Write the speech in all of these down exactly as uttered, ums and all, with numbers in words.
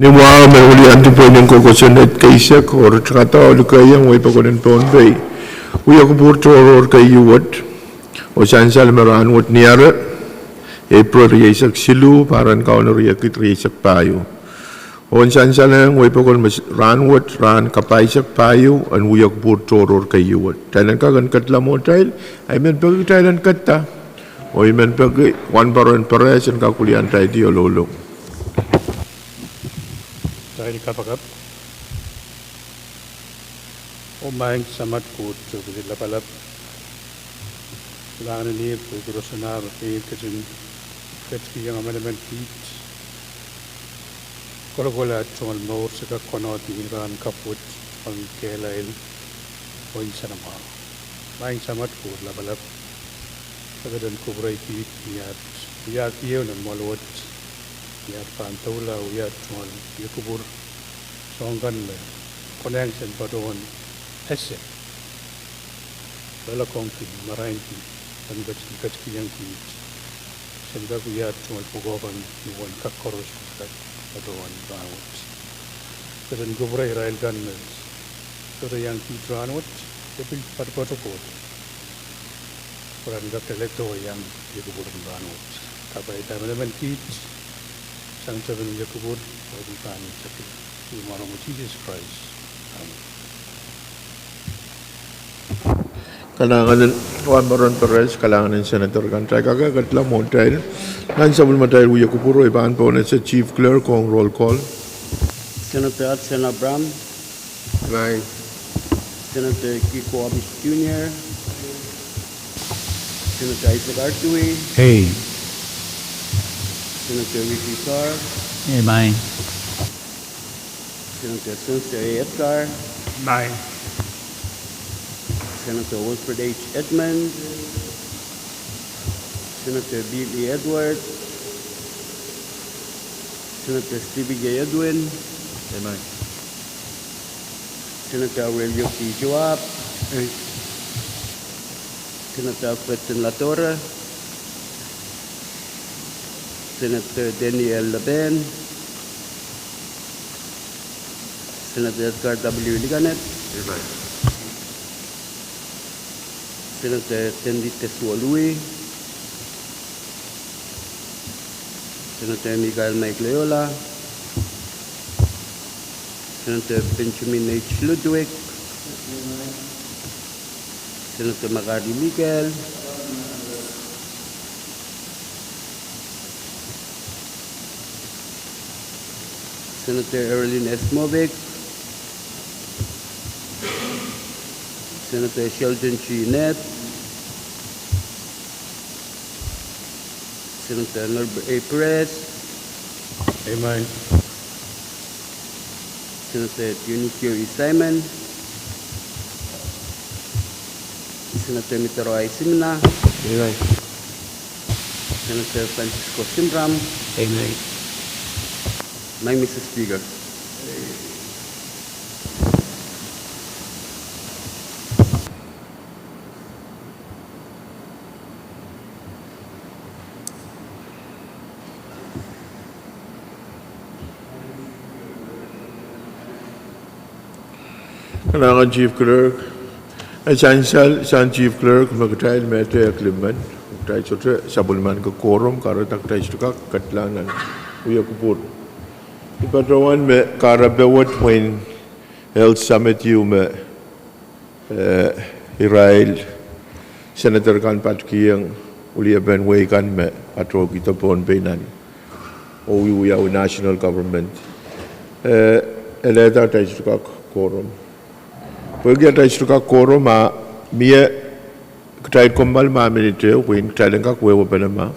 Ni mwahu me weliandi pweinen koukosonned keisek oh ritakada oh likehiong wehi pokon en Pohnpei wia kupwur tohrohr keieu wet, oh sansal me rahnwet Niare, Epril rieisek siluh, pahr en Kauno riekid rieisek pahieu. Oh en sansal ong wehi pokon me rahnwet rahn kapahisek pahieu en wia kupwur tohrohr keieu wet. Kitail en kak en ketla mwohtail, ahi men peki kitail en ketta. Oh I men peki Wahnpoaron Perez en kak weliandi ohl oh loulou. Kitail kapakap. Oh Maing Samat Koht, Sohpwelihda Lapalap, kilang en Ih pwehki rosonahr me ketin ketikihong emenemen kiht kolokol aht tungoal mour se kak konehng rahn kapw wet ong kehlail oh nsenamwahu. Maing Samat Koht Lapalap, I ketin kupwurei kiht ni aht wiahki ehu nan mwoahl wet, ni aht pahn doula wiawi tungoal wia kupwur soahng kan me konehng sen patohwan ese loalokongki marainki en ketikihong kiht, sen kak wia tungoal pwukoa kan ni uwen kak koaros patohwan rahn wet. Ketin kupwurei irail kan me sohte iang kiht rahn wet, de pil poatopoat Koht, pwe ren kak leledo iang wia kupwur en rahn wet. Kapai emenemen kiht sang tepin wia kupwur, oh pil pahn tepin. Ni mwaren Sises Krais, amen. Kalahngan en Wahnpoaron Perez, kalahngan en senator kan. Kitail kak ketla mwohtail nan sapwellimatail wia kupwur, oh I pahn pohnese Chief Clerk ong roll call. Senator Hudson Abraham. Aye. Senator Kiko Amis Junior. Senator Isaac R. Dewey. Aye. Senator Ricky Carr. Aye. Senator Spencer A. Edgar. Aye. Senator Wilfred H. Edmund. Senator Bill E. Edwards. Senator Stephen J. Edwin. Aye. Senator Aurelio P. Joab. Aye. Senator Alfred N. Latorre. Senator Daniel Laben. Senator Edgar W. Liganet. Aye. Senator Tendites Woluwi. Senator Michael Mike Loyola. Senator Benjamin H. Ludwig. Senator McCarthy Michael. Senator Earlene S. Movic. Senator Sheldon G. Nett. Senator Norbert A. Perez. Amen. Senator Dionisio E. Simon. Senator Mitaro I. Simina. Amen. Senator Francisco Simram. Amen. Maing Mister Speaker. Kalahngan Chief Clerk. E sansal sang Chief Clerk me kitail me tehk limen, kitail sohte sapwellimaniki quorum, kahrehda kitail sohte kak ketla nan wia kupwur. I patohwan me kahrepe wet mwein Health Summit ieu me eh, irail senator kan patkihong wiepen wehi kan me patohkihdo Pohnpei nan, oh wiawi national government. Eh, elehda atail sohte kak quorum. Pwehki atail sohte kak quorum, a mie kitail kommoal ma minit ehu pwehki kitail en kak wehwehpene ma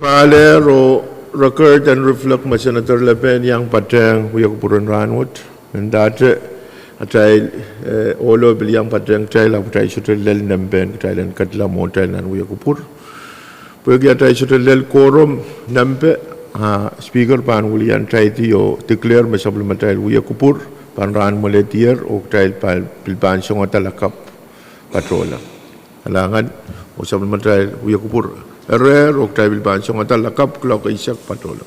Pahlehr oh record en reflect me Senator Lepen iang patehng wia kupwur en rahnwet. Mendahte atail, eh, ohlo pil iang patehng kitail, ahpw kitail sohte lel nempe en kitail en ketla mwohtail nan wia kupwur. Pwehki atail sohte lel quorum nempe, a Speaker pahn wiliandi oh declare me sapwellimatail wia kupwur pahn rahn mwehledier oh kitail pahn, pil pahn songada lakapw patohla. Kalahngan, oh sapwellimatail wia kupwur erehr oh kitail pil pahn songada lakapw kuloak eisek patohla.